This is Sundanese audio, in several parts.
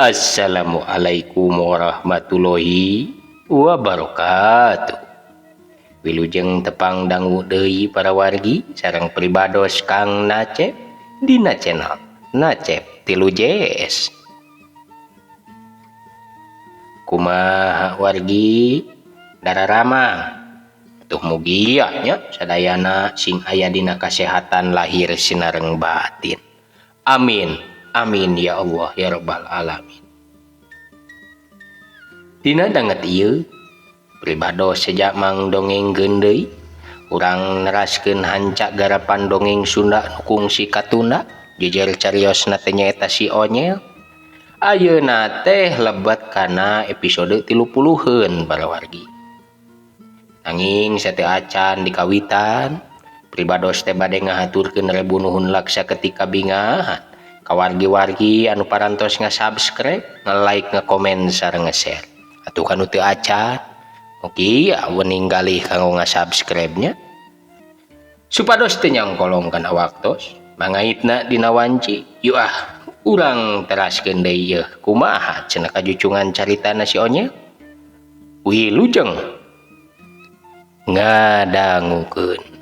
Assalamualaikum warahmatullahi wabarakatuh. Wilujeng tepang dangu deui para wargi sareng pribados Kang Nacep dina channel Nacep 3 JS. Kumaha wargi dararama tuh mugia nya sadayana sing aya dina kasehatan lahir sinareng batin. Amin amin ya Allah ya rabbal alamin. Dina danget ieu pribados sejak mang dongeng deui urang neraskeun hancak garapan dongeng Sunda nu kungsi katunda jejer cariosna teh nyaeta si Onyel. Ayeuna teh lebet kana episode 30-eun para wargi. Nanging sateu acan di kawitan pribados teh bade ngahaturkeun rebu nuhun laksa ketika bingahan ka wargi-wargi anu parantos nga-subscribe, nge-like, nge-komen sareng nge-share. Atuh kanu teu acan mugi wening galih kanggo nga-subscribe nya supados teu nyangkolong kana waktos mangaitna dina wanci. Yuk ah urang teraskeun deui yeuh kumaha cenah kajucungan caritana si Onyel. Wilujeng ngadangukeun.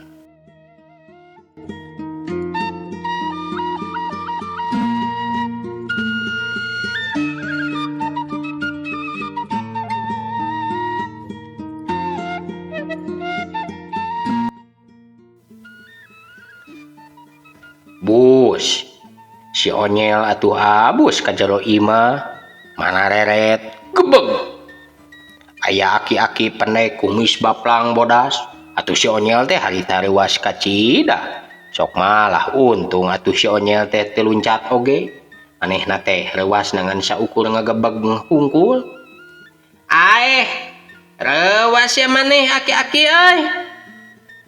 Bus si Onyel atuh abus ka jero imah mana reret gebeg. Aya aki-aki pendek kumis baplang bodas atuh si Onyel teh harita reuas kacida. Sok malah untung atuh si Onyel teh teu luncat oge. Manehna teh reuas ngan saukur ngagebeg hungkul. Aeh reuas ya maneh aki-aki euy,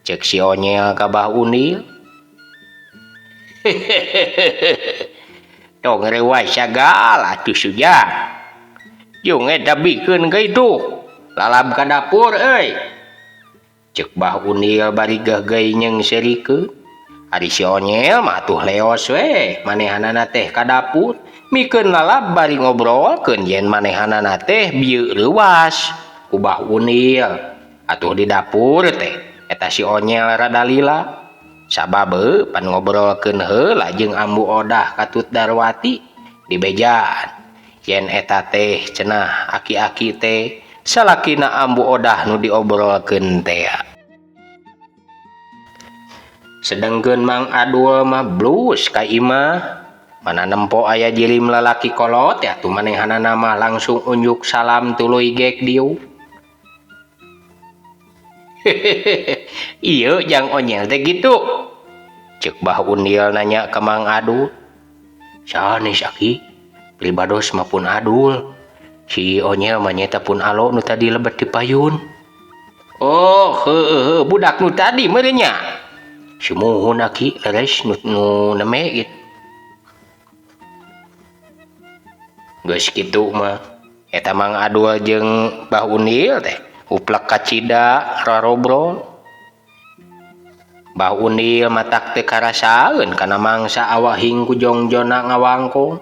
cek si Onyel ka Bah Undil. Tong reuas sagala atuh suja. Jeung eta bikeun ka itu lalab ka dapur euy, cek Bah Undil bari geugeui nyeungseurikeun. Ari si Onyel mah atuh leos we manehanana teh ka dapur mikeun lalab bari ngobrolkeun yen manehanana teh bieu reuas ku Bah Undil. Atuh di dapur teh eta si Onyel rada lila sababe pan ngobrolkeun heula jeung Ambu Odah katut Darwati di bejaan yen eta teh cenah aki-aki teh salakina Ambu Odah nu diobrolkeun teh. Sedengkeun Mang Adul mah blus ka imah mana nempo aya jirim lalaki kolot ya atuh manehanana mah langsung unjuk salam tuluy gek dieu. Ieu jang Onyel teh gitu, cek Bah Undil nanya ke Mang Adul. Sanes aki pribados mah pun Adul, si Onyel mah nyaeta pun alo nu tadi lebet di payun. Oh heueuh budak nu tadi meureun nya. Sumuhun aki leres nu neme gitu. Geus kitu mah eta Mang Adul jeung Bah Undil teh uplek kacida rarobrol. Bah Undil matak teu karasaeun kana mangsa awak hing ku jongjona ngawangkong.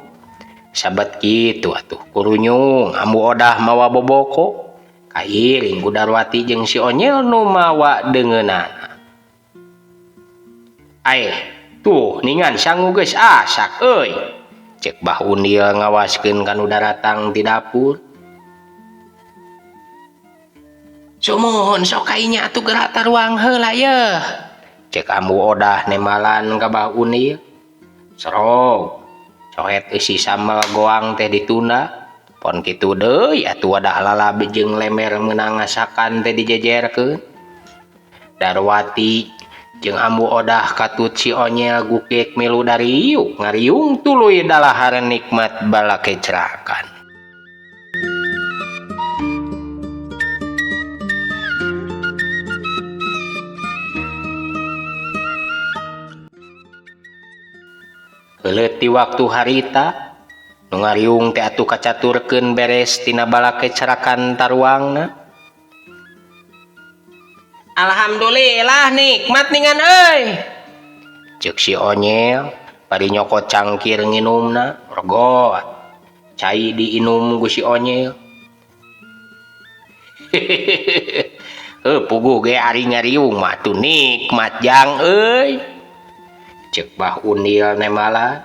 Sabet kitu atuh kurunyung Ambu Odah mawa boboko kairing ku Darwati jeung si Onyel nu mawa deungeunana. Aeh tuh ningan sangu geus asak euy, cek Bah Undil ngawaskeun ka nu daratang ti dapur. Sumuhun sok kainya atuh geura taruang heula yeuh, cek Ambu Odah nemalan ka Bah Undil. Serog coet eusi sambal goang teh ditunda pon kitu deui atuh wadah lalab jeung lemer meunang ngasakan teh dijejerkeun. Darwati jeung Ambu Odah katut si Onyel gukek milu dariuk ngariung tuluy dalahar nikmat balakecrakan. Heuleut ti waktu harita nu ngariung teh atuh kacaturkeun beres tina balakecrakan taruangna. Alhamdulillah nikmat ningan euy, cek si Onyel bari nyokot cangkir nginumna regot. Cai diinum ku si Onyel. Heuh puguh ge ari ngariung mah atuh nikmat jang euy. Ceuk Bah Undil nembalan.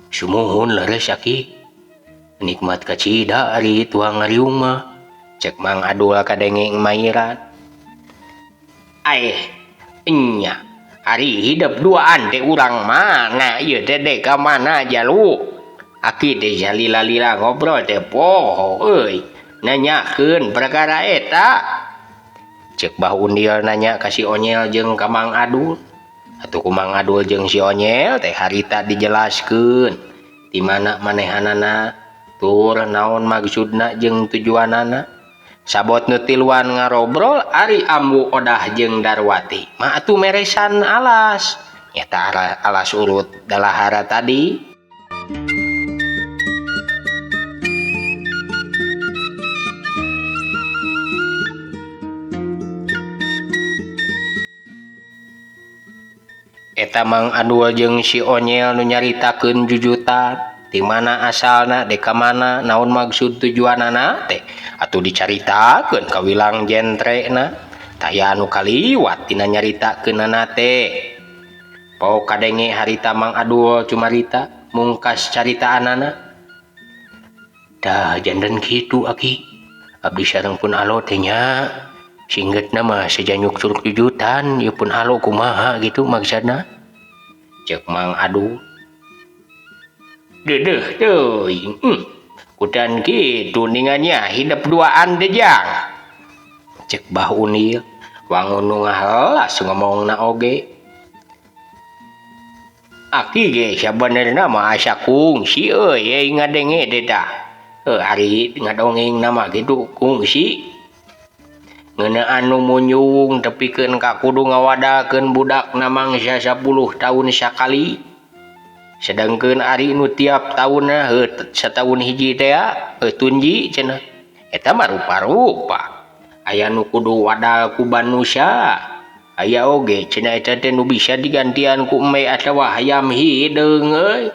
Sumuhun leres aki. Nikmat kacida ari tuang ngariung mah. Cek Mang Adul kadenge mairan. Aeh nya ari hidep duaan teh urang mana ieu teh dek ka mana jalu. Aki teh salila-lila ngobrol teh poho euy nanyakeun perkara eta. Cek Bah Undil nanya ka si Onyel jeung ka Mang Adul. Atuh ku Mang Adul jeung si Onyel teh harita dijelaskeun di mana manehanana tur naon maksudna jeung tujuanana. Sabot nu tiluan ngarobrol ari Ambu Odah jeung Darwati mah atuh meresan alas nyata alas urut dalahara tadi. Eta Mang Adul jeung si Onyel nu nyaritakeun jujutan di mana asalna dek ka mana naon maksud tujuanana teh atuh dicaritakeun ka wilang jentrena taya anu kaliwat tina nyaritakeunana teh. Pau kadenge harita Mang Adul cumarita mungkas caritaanana. Dah janten kitu aki abdi sareng pun alo teh nya. Singgetna mah sejanyuk curug jujutan ieu pun alo kumaha gitu maksudna. Ceuk Mang Adul. Dedeh teuing. Kutan kitu ningannya hidep duaan teh jang. Ceuk Bah Unil wangun nu ngahelas ngomongna oge. Aki ge sabenerna mah asa kungsi euy euy ngadenge teh tah. Heuh ari ngadongeng mah kitu kungsi. Ngeunaan nu munyung tepikeun ka kudu ngawadakeun budakna mangsa 10 tahun sakali. Sedangkeun ari nu tiap taunna heuh sataun hiji teh heuh tunji cenah. Eta mah rupa-rupa. Aya nu kudu wadal ku manusia. Aya oge cenah eta teh nu bisa digantian ku embe atawa hayam hideung euy.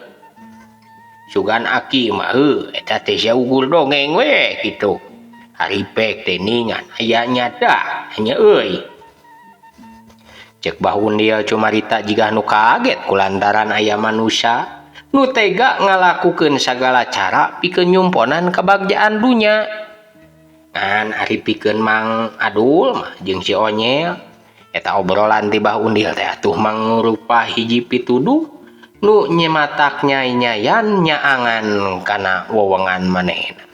Sugan aki mah heuh eta teh saukur dongeng we kitu. Ari pek teh ningan aya nyata nya euy. Ceuk Bah Undil cumarita jiga nu kaget kulantaran aya manusia nu tega ngalakukeun sagala cara pikeun nyumponan kabagjaan dunya. Ngan ari pikeun Mang Adul mah jeung si Onyel eta obrolan ti Bah Undil teh atuh mangrupa hiji pituduh nu nyematak nyai-nyayan nyaangan kana wewengan manehna.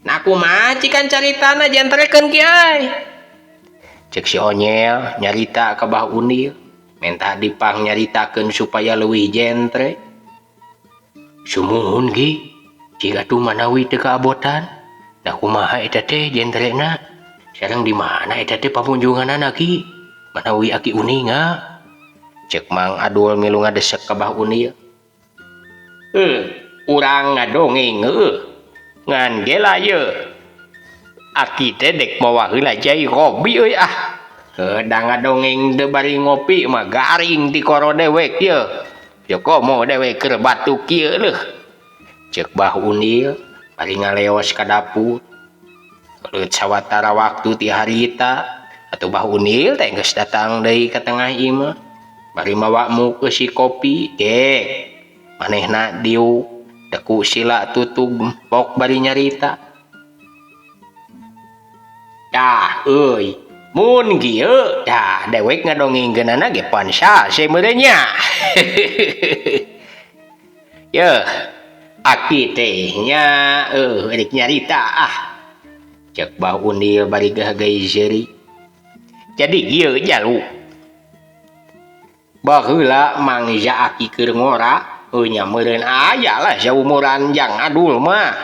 Nah kumaha cikan caritana jentrekeun kiai. Ceuk si Onyel nyarita ka Bah Undil, menta dipang nyaritakeun supaya leuwih jentre. Sumuhun gi, cik atuh manawi teu kaabotan. Nah kumaha eta teh jentrena? Sareng di mana eta teh pamunjunganana ki? Manawi aki uninga. Ceuk Mang Adul milu ngadesek ka Bah Undil. Urang ngadongeng heueuh. Ngan gela ye. Aki teh dek mawa heula cai kopi euy ah. Heuh da ngadongeng teu bari ngopi mah garing ti koro dewek ye. Yo komo dewek keur batuk kieu leuh. Ceuk Bah Undil bari ngaleos ka dapur. Leuleut sawatara waktu ti harita atuh Bah Undil teh geus datang deui ka tengah imah. Bari mawa muk eusi kopi gek. Manehna diuk deku sila tutug pok bari nyarita. Tah euy, mun kieu tah dewek ngadongengkeunana ge pan sase meureun nya. Yeuh, aki teh nya rek nyarita ah. Ceuk Bah Undil bari gahageuy seuri. Jadi kieu jalu. Baheula mangsa aki keur ngora nya meureun aya lah saumuran jang Adul mah.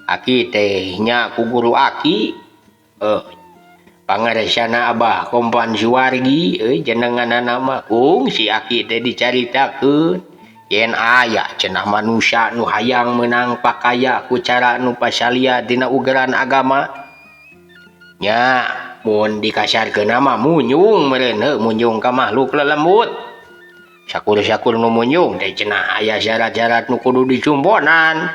Aki teh nya ku guru aki pangaresana Abah Kompan Suwargi euy jenenganana mah kungsi aki teh dicaritakeun yen aya cenah manusia nu hayang meunang pakaya ku cara nu pasalia dina ugeran agama. Nya Mun dikasarkeun mah munyung meureun heuh munyung ka makhluk lelembut. Sakur-sakur nu munyung teh cenah aya syarat-syarat nu kudu dicumponan.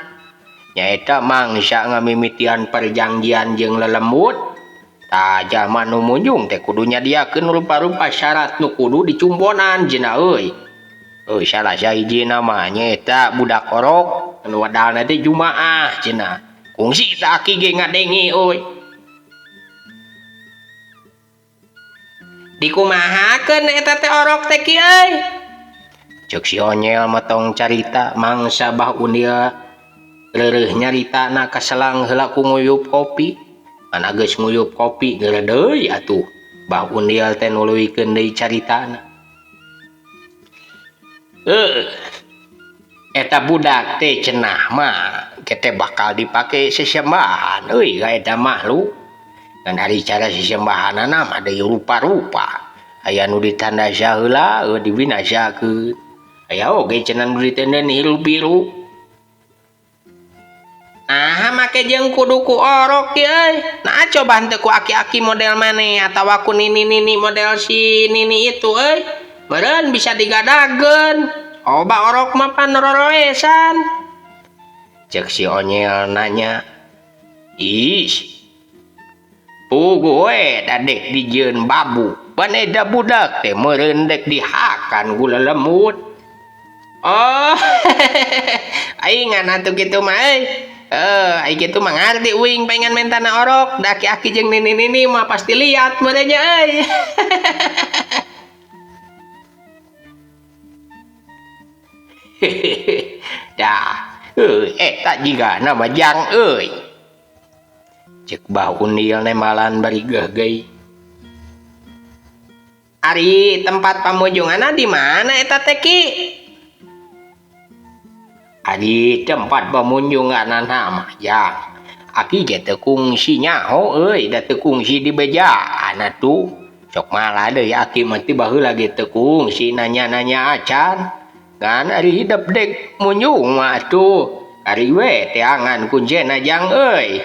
Nyaeta mangsa ngamimitian perjanjian jeung lelembut. Tah jalma nu munyung teh kudu nyadiakeun rupa-rupa syarat nu kudu dicumponan cenah euy. Euy salah sahijina mah nyaeta budak orok anu wadalna teh Jumaah cenah. Kungsi tah aki ge ngadenge euy. Dikumahakeun eta teh orok teh ki euy. Ceuk si Onyel motong carita mangsa Bah Undil reureuh nyaritana kaselang heula ku nguyup kopi. Mana geus nguyup kopi geura deui atuh Bah Undil teh nuluykeun deui caritana. Heuh. Eta budak teh cenah mah teh bakal dipake sesembahan euy ka eta makhluk. Ngan ari cara sesembahanana mah deui rupa-rupa. Aya nu ditandasa heula eueuh dibinasakeun. Aya oge cenah nu ditendeun hirup-hirup. Naha make jeung kudu ku orok ieu euy. Nah coba henteu ku aki-aki model maneh atawa ku nini-nini model si nini itu euy. Meureun bisa digadageun. Oba orok mah pan roroesan. Ceuk si Onyel nanya. Ih. Puguh we dadek dijieun babu. Pan eta budak teh meureun dek dihakan gula lemut. Oh, aing ngan atuh kitu mah euy. Aing kitu mah ngarti uing pengen mentana orok, da aki-aki jeung nini-nini mah pasti liat meureun nya euy. Dah, eta jigana mah jang euy. Ceuk Bah Undil nemalan bari geugeuy. Ari tempat pamujunganna di mana eta teh ki? Ari tempat pamunjunganna mah jang. Aki ge teu kungsi nyaho euy, da teu kungsi di bejaan atuh. Sok malah deui aki mah ti baheula ge teu kungsi nanya-nanya acan. Ngan ari hidep dek munjung mah atuh. Ari we teangan kuncena jang euy.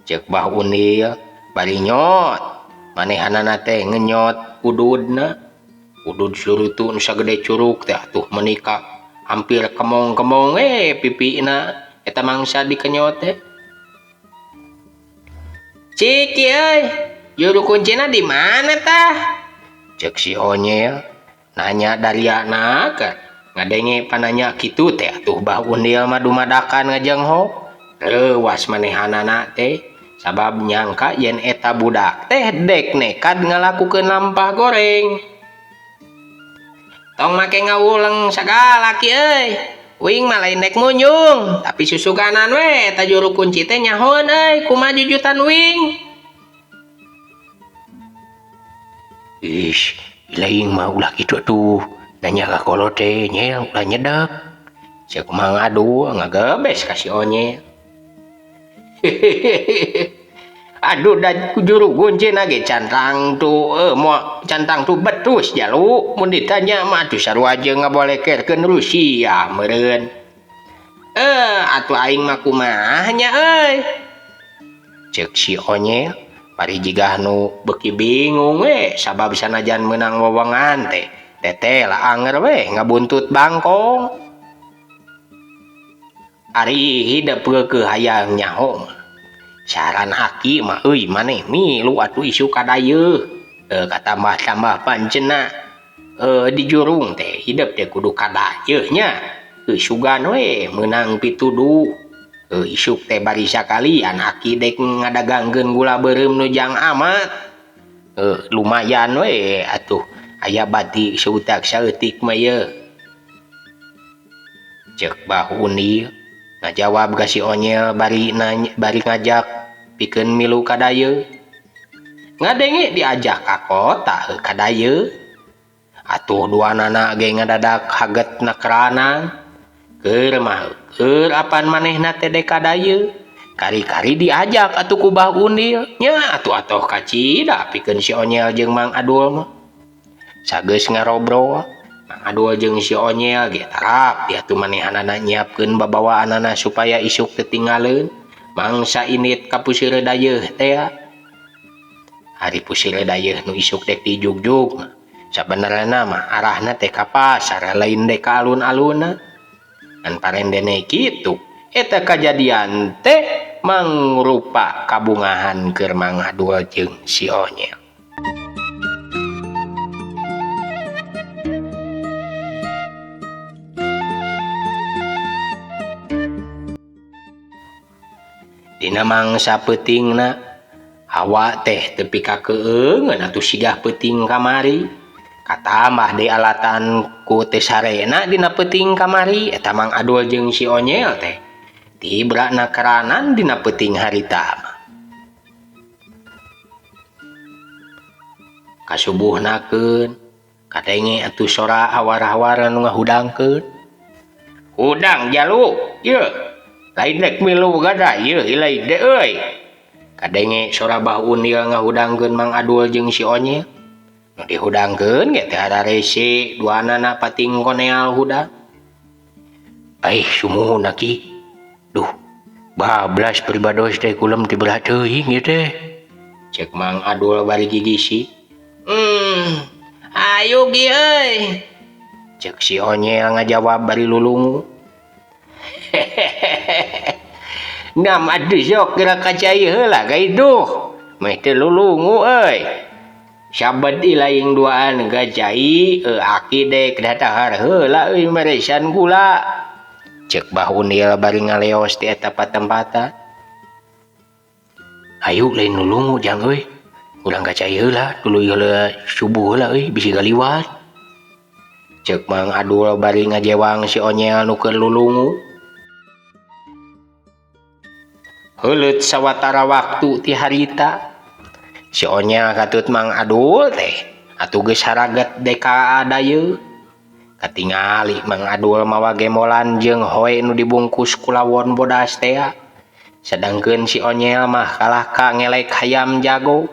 Ceuk Bah Undil bari nyot. Manehanana teh ngenyot ududna. Udud surutu nu sagede curug teh atuh menika hampir kemong-kemong pipina eta mangsa dikenyot teh. Cik euy, juru kuncina di mana tah? Ceuk si Onyel nanya dariana ka ngadenge pananya kitu teh atuh Bah Undil mah dumadakan ngajenghok. Leuwas manehanana teh sabab nyangka yen eta budak teh dek nekad ngalakukeun lampah goreng. Tong make ngawuleng sagala ki euy. Uing mah lain dek munjung, tapi susuganan we eta juru kunci teh nyahoeun euy kumaha jujutan uing. Ish, lain mah ulah kitu atuh. Nanya ka kolot teh nyel ulah nyedek. Ceuk Mang Adul ngagebes ka si Onyel. Aduh da juru kuncina ge cantang tu moal cantang tu betus jalu mun ditanya mah atuh sarua jeung ngabolekerkeun Rusia meureun. Atuh aing mah kumaha nya euy. Ceuk si Onyel bari jigah nu beuki bingung we sabab sanajan meunang wewengan teh teteh lah anger we ngabuntut bangkong. Ari hidep geukeuh hayang nyaho mah. Saran aki mah euy maneh milu atuh isu kadayeuh. Katambah-tambah pancena di jurung teh hidep teh kudu kadayeuh nya. Sugan we meunang pituduh. Isuk teh bari sakalian aki dek ngadagangkeun gula beureum nu jang amat. Lumayan we atuh aya bati seutak saeutik mah yeuh. Ceuk Bah Undil ngajawab ka si Onyel bari nanya, bari ngajak pikeun milu kadayeuh. Ngadenge diajak ka kota heuh kadayeuh. Atuh duanana ge ngadadak haget nakeranan. Keur mah keur apan manehna teh dek kadayeuh. Kari-kari diajak atuh ku Bah Undil. Nya atuh atoh kacida pikeun si Onyel jeung Mang Adul mah. Sageus ngarobrol Mang Adul jeung si Onyel ge tarap atuh manehanana nyiapkeun babawaanana supaya isuk teu tinggaleun mangsa indit ka puseur dayeuh teh. Ari pusir dayeuh nu isuk dek dijugjug mah sabenerna mah arahna teh ka pasar lain dek ka alun-alunna. Ngan parendene kitu eta kajadian teh mangrupa kabungahan keur Mang Adul jeung si Onyel. Dina mangsa peutingna hawa teh tepi ka keueungeun atuh sigah peuting kamari. Katambah deui alatan ku teu sarena dina peuting kamari eta Mang Adul jeung si Onyel teh tibra keranan dina peuting harita mah. Kasubuhnakeun kadenge atuh sora awar-awar nu ngahudangkeun. Hudang jalu yeuh lain dek milu gada yeuh lain dek euy. Kadenge sora Bah Unil ngahudangkeun Mang Adul jeung si Onyel. Nu dihudangkeun ge teh hararese duanana pating koneal hudang. Aih sumuhun aki. Duh, bablas pribados teh kulem ti belah teuing ieu teh. Cek Mang Adul bari gigisi. Ayo gi euy. Cek si Onyel ngajawab bari lulungu. Nam aduh sok geura ka cai heula gaiduh. Meh teu lulungu euy. Sabed ilaing duaan ka cai aki dek datahar heula euy meresan gula. Cek Bah Unil bari ngaleos ti eta patempatan. Ayo lain lulungu jang euy. Urang ka cai heula tuluy heula subuh heula euy bisi galiwat. Cek Mang Adul bari ngajewang si Onyel nu keur lulungu. Heuleut sawatara waktu ti harita si Onyel katut Mang Adul teh atuh geus haraget dek ka dayeuh. Katingali Mang Adul mawa gemolan jeung hoe nu dibungkus ku lawon bodas tea. Sedangkeun si Onyel mah kalah ka ngelek hayam jago.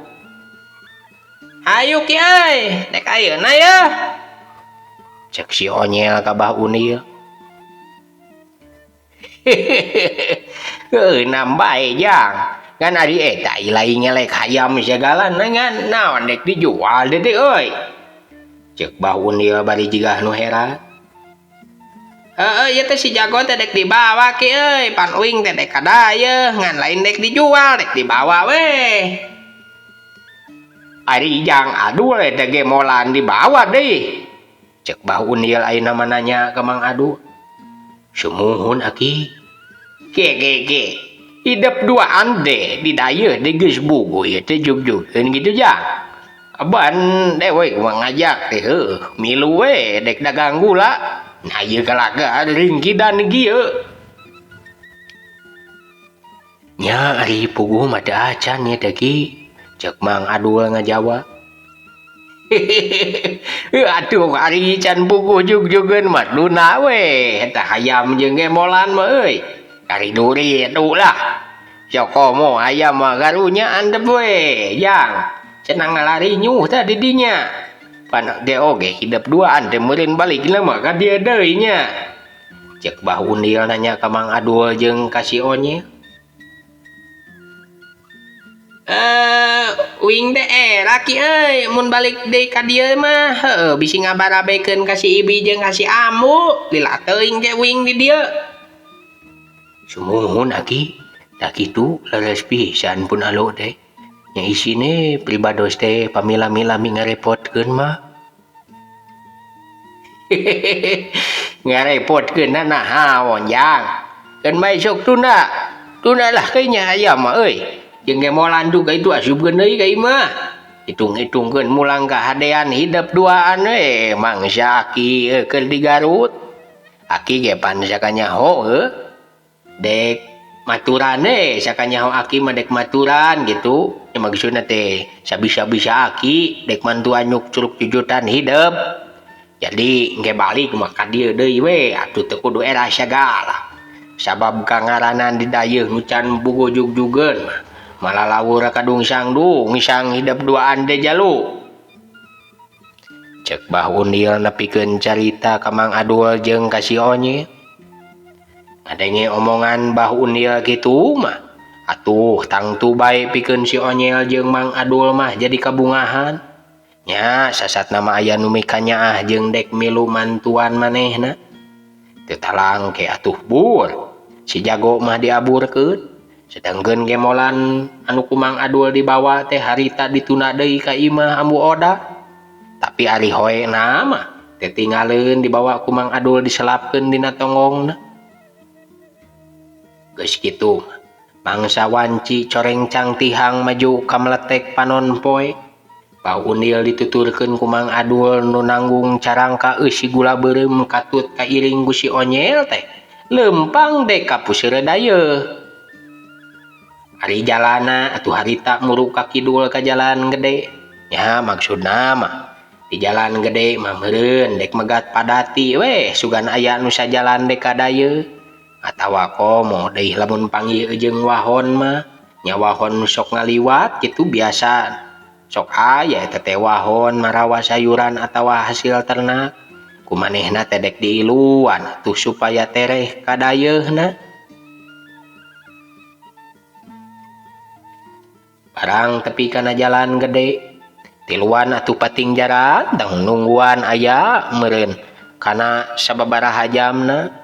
Hayu ki euy, dek ayeuna yeuh. Cek si Onyel ka Bah Unil. Heuh nambae jang. Ngan ari eta lain ngelek hayam segala ngan naon dek dijual deui euy. Cek Bah Unil bari jigah nu heran. Heueuh ieu teh si jago teh dek dibawa ki euy, pan uing teh dek ka dayeuh ngan lain dek dijual dek dibawa we. Ari jang Adul eta gemolan dibawa deui. Cek Bah Unil ayeuna mah nanya ka Mang Adul. Sumuhun aki. Ge ge ge. Hidep duaan deh di dayeuh deui geus bugu ieu teh jugjugkeun kitu jang. Aban dewe mah ngajak teh heueuh milu we dek dagang gula. Nah ieu kalaga ringkidan kieu. Nya ari puguh mah teu acan ieu teh ki. Cek Mang Adul ngajawab. Atuh ari can puguh jugjugeun mah duna we eta hayam jeung gemolan mah euy. Ari duri atuh lah. Cokomo hayam mah karunya andep we jang. Cenah ngalarinyuh tah di dinya. Pan ge oge hidep duaan teh meureun balikna mah ka dieu deui nya. Cek Bah Unil nanya ka Mang Adul jeung ka si Onyel. Uing teh era ki euy mun balik deui ka dieu mah heueuh bisi ngabarabekeun ka si Ibi jeung ka si Ambu lila teuing ge uing di dieu. Sumuhun aki tah kitu leres pisan pun alo teh. Nya isine pribados teh pamila-milami ngarepotkeun mah. Ngarepotkeun naon jang. Keun bae sok tunda. Tunda lah kayaknya ayam mah euy. Jeung gemolan juga itu asupkeun deui ka imah. Hitung-hitungkeun mulang kahadean hidep duaan we mangsa aki keur di Garut. Aki ge pan sakanyaho heuh. Dek maturan we sakanyaho aki mah dek maturan gitu. Ya maksudna teh sabisa-bisa aki dek mantuan nyuk curug jujutan hidep. Jadi engke balik mah ka dieu deui we atuh teu kudu era sagala. Sabab kangaranan di dayeuh nu can bogo jugjugeun mah. Malah lawur kadungsang dungsang hidep duaan teh jalu. Cek Bah Unil nepikeun carita ka Mang Adul jeung ka si Onyel. Ngadenge omongan Bah Unil kitu mah Atuh tangtu bae pikeun si Onyel jeung Mang Adul mah jadi kabungahan. Nya sasatna mah aya nu mikanyaah jeung dek milu mantuan manehna. Teu talangke atuh bur. Si jago mah diaburkeun. Sedangkeun gemolan anu ku Mang Adul dibawa teh harita ditunda deui ka imah Ambu Oda. Tapi ari hoena mah teu tinggaleun dibawa ku Mang Adul diselapkeun dina tonggongna. Geus kitu mangsa wanci corengcang tihang maju ka meletek panon poe. Bah Undil dituturkeun ku Mang Adul nu nanggung carangka eusi gula beureum katut kairing ku si Onyel teh leumpang dek ka puseur dayeuh. Ari jalana atuh harita muru ka kidul ka jalan gede. Nya maksudna mah di jalan gede mah meureun dek megat padati weh sugan aya nu sajalan dek ka dayeuh. Atawa komo deui lamun panggih jeung wahon mah nya wahon nu sok ngaliwat kitu biasa sok aya eta teh wahon marawa sayuran atawa hasil ternak kumanehna teh dek diiluan atuh supaya tereh ka dayeuhna. Barang tepi kana jalan gede tiluan atuh pating jaran tang nungguan aya meureun kana sababaraha jamna.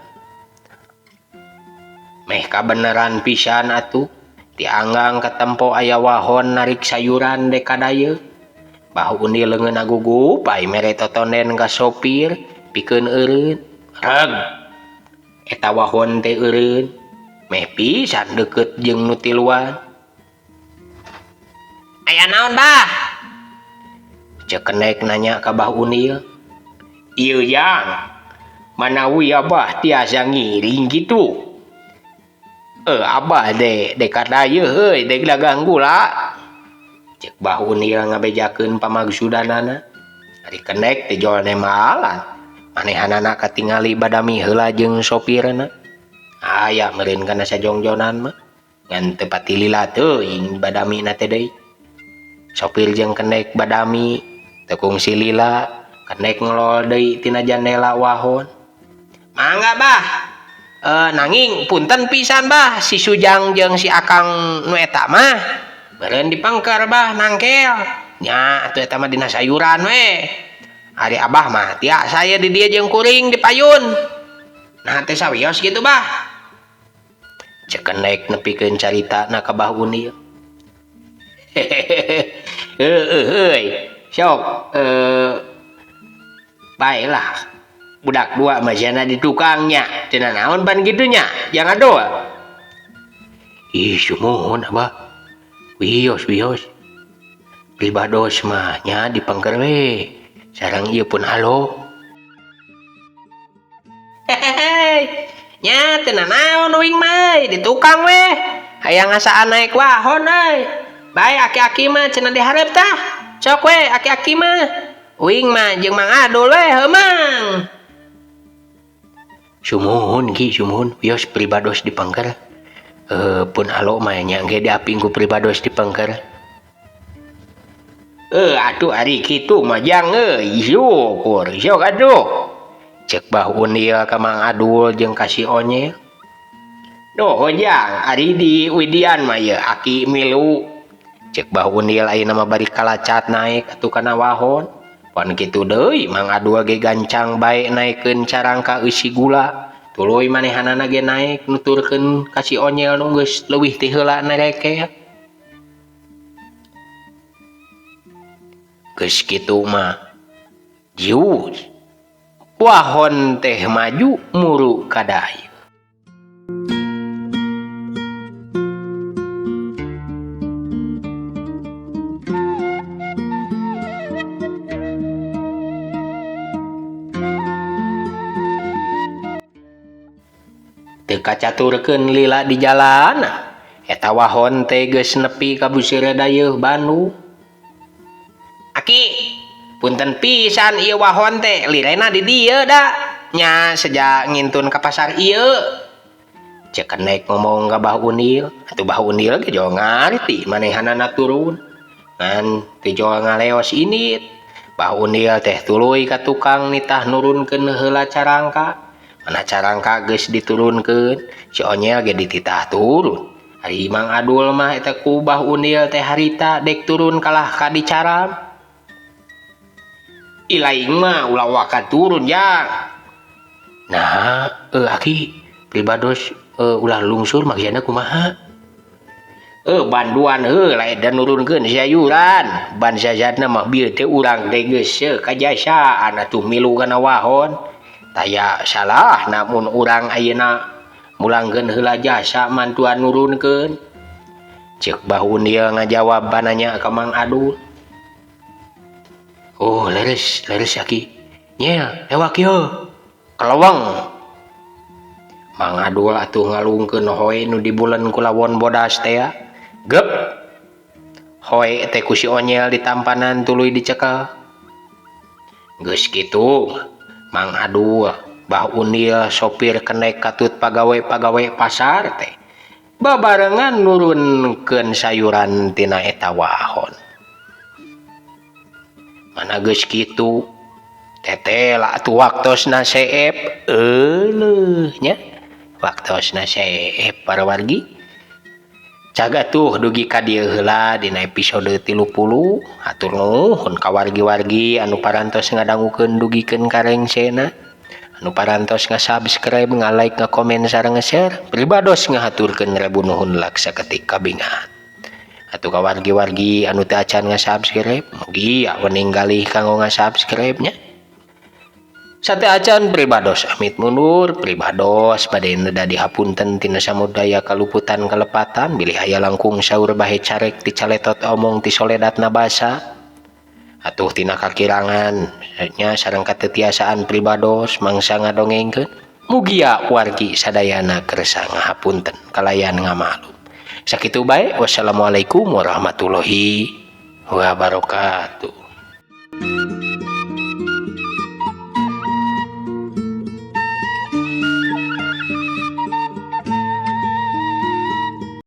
Meh kabeneran pisan atuh dianggang katempo aya wahon narik sayuran dek ka dayeuh. Bah Undil leungeun agugup ai mere totonden ka sopir pikeun eureun. Reg eta wahon teh eureun meh pisan deukeut jeung nu tiluan. Aya naon bah? Ceuk kenek nanya ka Bah Undil. Ieu jang manawi abah tiasa ngiring kitu. Abah deh dek ka dayeuh heuy dek dagang gula. Ceuk Bah Undil ngabejakeun pamagsudanana. Ari kenek teh jol nemalan. Manehanana katingali badami heula jeung sopirna. Aya meureun kana sajongjonan mah. Ngan teu pati lila teuing badamina teh deui. Sopir jeung kenek badami teu kungsi lila, kenek ngelol deui tina jandela wahon. Mangga bah. Nanging punten pisan bah si Sujang jeung si Akang nu eta mah meureun dipengker bah nangkel. Nya atuh eta mah dina sayuran we. Ari abah mah tiasa ye di dieu jeung kuring di payun. Nah teh sawios kitu bah. Ceuk kenek nepikeun caritana ka Bah Undil. Hehehe heuy sok baelah. Budak dua masihna di tukangnya cenah naon pan kitunya jangan doa. Ih sumuhun abah wios wios pribados mah nya dipengker we sareng ieu pun alo. Hehehe nya teu naon uing mah di tukang we hayang ngasaan naik wahon euy. Bae aki-aki mah cenah dihareup tah sok we aki-aki mah uing mah jeung Mang Adul we heuh mang. Sumuhun ki sumuhun wios pribados dipengker. Pun alo mah nya ge diaping ku pribados dipengker. Atuh ari kitu mah jang euy syukur sok atuh. Ceuk Bah Undil ka Mang Adul jeung ka si Onyel. Duh jang ari di Widian mah ieu aki milu. Ceuk Bah Undil ayeuna mah bari kalacat naek atuh kana wahon. Pan kitu deui Mang Adul ge gancang bae naekeun carangka eusi gula. Tuluy manehanana ge naek nuturkeun ka si Onyel nu geus leuwih ti heula nereke. Geus kitu mah jius wahon teh maju muru ka dayeuh. Teu kacaturkeun lila di jalan eta wahon teh geus nepi ka buseur dayeuh Bandung. Aki punten pisan ieu wahon teh lirena di dieu da nya seja ngintun ka pasar ieu. Ceuk kenek ngomong ka Bah Undil atuh Bah Undil ge jol ngarti manehanana turun ngan teu jol ngaleos indit. Bah Undil teh tuluy ka tukang nitah nurunkeun heula carangka. Mana carangka geus diturunkeun si Onyel ge dititah turun. Ari Mang Adul mah eta ku Bah Undil teh harita dek turun kalah ka dicaram. Ilaing mah ulah waka turun jang. Nah, aki pribados ulah lungsur maksudna kumaha? Banduan heula dan nurunkeun sayuran. Ban sazatna mah bieu teh urang teh geus kajasaan atuh milu kana wahon. Taya salah namun urang ayeuna mulangkeun heula jasa mantuan nurunkeun. Ceuk Bah Undil ngajawab bananya ka Mang Adul. Oh, leres, leres aki. Nyel, ewak ieu. Keleweng. Mang Adul atuh ngalungkeun hoe nu dibulen ku lawon bodas teh. Gep. Hoe teh ku si Onyel ditampanan tuluy dicekel. Geus kitu, Mang Adul, Bah Undil, sopir kenek katut pagawe-pagawe pasar teh babarengan nurunkeun sayuran tina eta wahon. Mana geus kitu, tetela atuh waktosna seep euleuh nya. Waktosna seep para wargi. Caga tuh dugi ka dieu heula dina episode 30. Hatur nuhun ka wargi-wargi anu parantos ngadangukeun dugikeun ka rengsena. Anu parantos nga-subscribe, nga-like, nga-komen sareng nge-share. Pribados ngahaturkeun rebu nuhun laksa ketik kabingan. Atuh ka wargi-wargi anu teu acan nga-subscribe, mugi wening galih kanggo nga-subscribe nya. Sate acan pribados amit mundur, pribados bade neda dihapunten tina samudaya kaluputan kalepatan bilih aya langkung saur bahe carek ti caletot omong ti soledatna basa. Atuh tina kakirangan nya sareng katetiasaan pribados mangsa ngadongengkeun. Mugia wargi sadayana kersa ngahapunten kalayan ngamalum. Sakitu bae, wassalamualaikum warahmatullahi wabarakatuh.